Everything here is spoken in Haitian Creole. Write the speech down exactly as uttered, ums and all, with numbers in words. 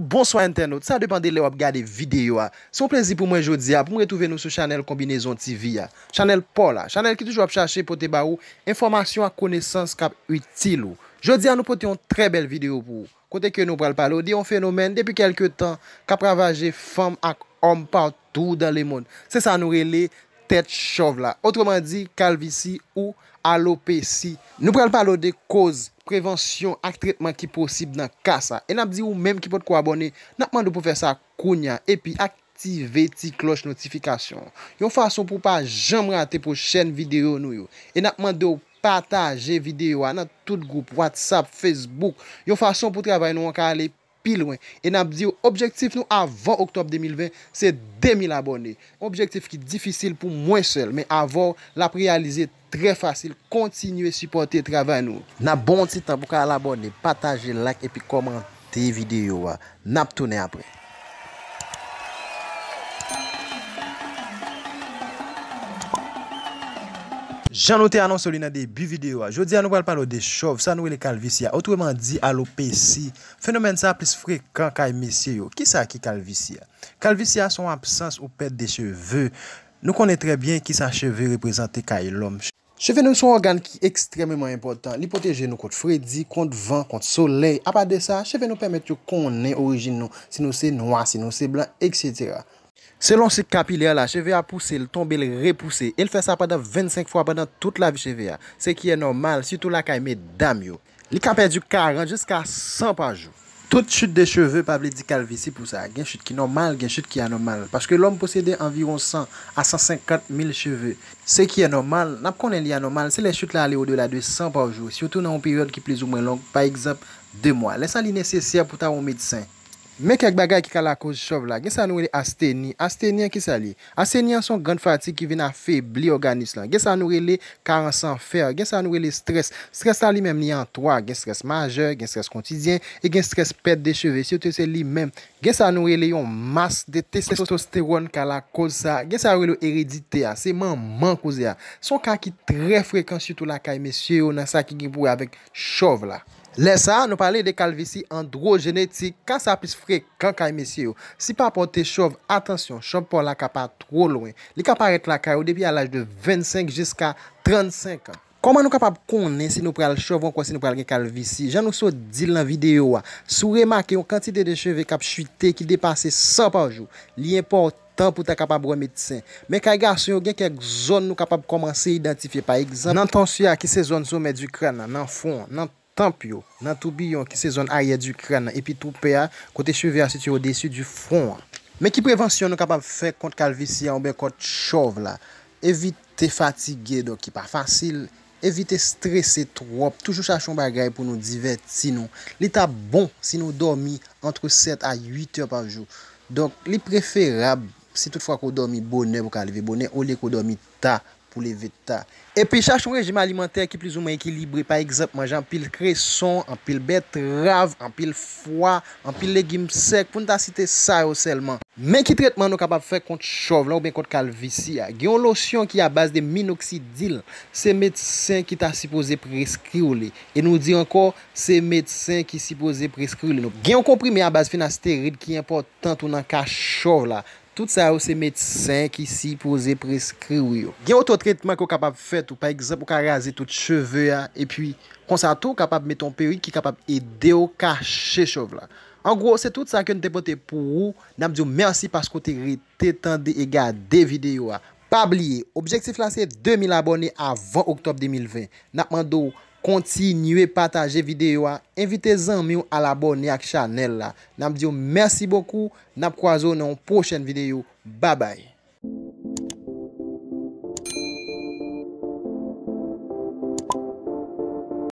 Bonswa entènot, sa depann de lè w ap gade videyo a. Se yon plezi pou mwen jodi a pou m retwouve nou sou chanèl Konbinezon T V a, chanèl pa w la, chanèl ki toujou ap chache pote ba ou enfòmasyon ak konesans k ap itil ou. Jodi a nou pote yon trè bèl videyo pou ou, kote ke nou pral pale w de yon fenomèn depi kèlke tan k ap ravaje fanm ak òm patou dan lemonn. Se sa nou rele tèt chòv la, otreman di kalvisi ou alopesi. Nou pral pale w de koz, prevansyon ak tretman ki posib nan ka sa. E n ap di ou menm ki potko abòne, n ap mande w pou fè sa kounya epi aktive ti klòch notifikasyon an, yon fason pou w pa janm rate pwochèn videyo nou yo. E n ap mande w pataje videyo a nan tout gwoup WhatsApp, Facebook, yon fason pou travay nou an ka ale pi lwen. E n ap di w, objektif nou avan oktòb de mil ven, se de mil abòne. Yon objektif ki difisil pou mwen sèl, men avè w, l ap reyalize trè fasil. Kontinye sipòte travay nou. N ap ba w yon ti tan pou w ka al abòne, pataje, like epi kòmante videyo a. N ap tounen apre. Jan nou te anonse w li nan debi videyo a, jodi a nou pral pale w de chòv, sa nou rele kalvisi a, otreman di alopesi. Fenomèn sa a plis frekan kay mesye yo. Kisa ki kalvisi a? Kalvisi a se yon absans ou pèt de cheve. Nou konnen trè byen kisa cheve reprezante kay lòm. Cheve nou se yon ògàn ki ekstrèmeman enpòtan. Li pwoteje nou kont fredi, kont van, kont solèy. Apa de sa, cheve nou pèmèt yo konnen orijin nou, si nou se nwa, si nou se blan, etsetera. Selon sik kapilè la, cheve a pouse, l tonbe, l repouse, e l fè sa pandan vennsenk fwa pandan tout lavi cheve a, ce qui est normal, sitou lakay medam yo. Li ka pèdi karant jiska san pa jou. Tout chute de cheveux pa vle di kalvisi pou sa. Gen chute ki nòmal, gen chute ki anòmal. Paske lòm posede anviwon san a san senkant mil cheve. Ce qui est normal, n ap konnen li anòmal, se lè chute la ale odela de san pa jou, sitou nan yon peryòd ki plizoumwen long, pa egzanp, de mwa. Lè sa li nesesè pou ta wè yon medsen. Men kèk bagay ki ka lakoz chòv la. Gen sa nou rele asteni. Asteni an kisa li ye? Asteni an se yon grann fatig ki vin afebli òganis lan. Gen sa nou rele karans an fè. Gen sa nou rele strès. Strès la li menm li an twa. Gen strès majè, gen strès kontidyen, e gen strès pèt de cheve. Sitou se li menm. Gen sa nou rele yon mas de testostewòn ka lakoz sa. Gen sa yo rele ereditè a. Se manman koze a. Se yon ka ki trè frekan sitou lakay mesye yo nan sa ki gen pou wè avèk chòv la. Lè sa a, nou pale de kalvisi andwojenetik, ka sa plis frekan kay mesye yo. Si pa pòte chòv atansyon, chòv pa w la ka pa two lwen. Li ka parèt lakay ou depi a laj de vennsenk jiska trannsenk an. Kòman nou kapab konnen si nou pral chòv ankò si nou pral gen kalvisi? Jan nou sot di l nan videyo a, si w remake yon kantite de cheve k ap chite ki depase san pa jou, li enpòtan pou w ta kapab wè medsen. Men kay gason yo, gen kèk zòn nou kapab kòmanse idantifye, pa egzanp, nan tonsyon ki se zòn somè di kràn nan, nan fwon an, nan tanp yo, nan toubiyon ki se zòn aryè di kràn nan, epi toupè a, kote cheve a sitiye odesi di fwon an. Men ki prevansyon nou kapab fè kont kalvisi a oubyen kont chòv la? Evite fatige, donk ki pa fasil. Evite strese twòp. Toujou chache yon bagay pou nou divèti nou. Li t ap bon si nou dòmi antre sèt a uit è pa jou. Donk, li preferab, si toutfwa ke w dòmi bonè pou w ka leve bonè, olye ke w dòmi ta pou leve ta. Epi chache yon rejim alimantè ki plizoumwen ekilibre, pa egzanp, manje anpil kreson, anpil bètrav, anpil fwa, anpil legim sèk, pou n ta site sa yo sèlman. Men ki tretman nou kapab fè kont chòv la oubyen kont kalvisi a? Gen yon losyon ki a baz de minoksidil, se medsen ki ta sipoze preskri w li. E nou di ankò, se medsen ki sipoze preskri w li. Nou gen yon konprime a baz finasterid ki enpòtan tou nan ka chòv la. Tout sa yo se medsen ki sipoze preskri w yo. Gen ototretman ke w kapab fè tou. Pa egzanp, ou ka raze tout cheve a, epi konsa tou, ou kapab mete yon perik ki kapab ede w kache chòv la. An gwo, se tout sa ke n te pote pou ou. N ap di w mèsi paske w te rete tande e gade videyo a. Pa bliye, objektif la se de mil abòne avan oktòb de mil ven. N ap mande w kontinye pataje videyo a, envite zanmi w al abòne ak chanèl la. N ap di w mèsi bokou, n ap kwaze w nan yon pwochèn videyo. Babay.